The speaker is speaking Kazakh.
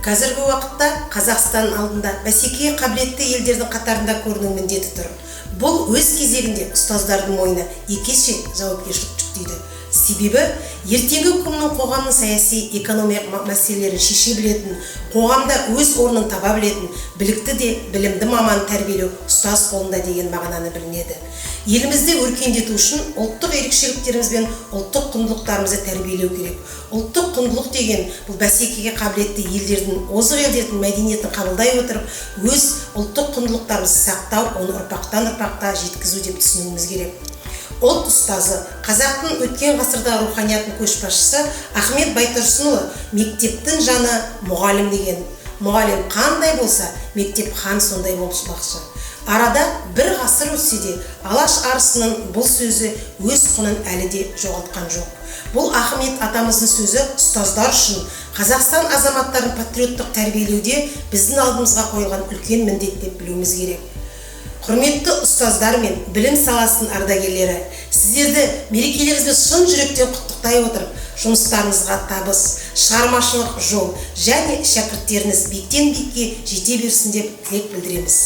Қазіргі уақытта Қазақстан алдында бәсекеге қабілетті елдердің қатарында көріну міндеті тұр. Бұл өз кезегінде ұстаздардың мойнына екі есе жауапкершілік жүктейді. Себебі ертеңгі күннің қоғамның саяси, экономикалық мәселелерін шеше білетін, қоғамда өз орнын таба білетін, білікті де білімді маман тәрбиелеу ұстаз қолында деген мағынаны білінеді. Елімізді өркендету үшін ұлттық ерекшеліктеріміз бен ұлттық құндылықтарымызды тәрбиелеу керек. Ұлттық құндылық деген бұл бәсекеге қабілетті елдердің, озық елдердің мәдениетін қабылдай отырып, өз ұлттық құндылықтарымызды сақтау, оны ұрпақтан ұрпаққа жеткізу деп түсінуіміз керек. Ұлт ұстазы, қазақтың өткен ғасырдағы руханиятының көшбасшысы Ахмет Байтұрсынұлы «Мектептің жаны мұғалім» деген. Мұғалім қандай болса, мектеп хан сондай болмақшы. Арада бір ғасыр өтсе де, Алаш арысының бұл сөзі өз құнын әлі де жоғалтқан жоқ. Бұл Ахмет атамыздың сөзі ұстаздар үшін Қазақстан азаматтарын патриоттық тәрбиелеуде біздің алдымызға қойылған үлкен міндет деп білуіміз керек. Құрметті ұстаздар мен білім саласының ардагерлері, сіздерді мерекелеріңізбен шын жүректен құттықтай отырып, жұмыстарыңызға табыс, шығармашылық жол және шәкірттеріңіз биіктен биікке жете берсін деп тілек білдіреміз.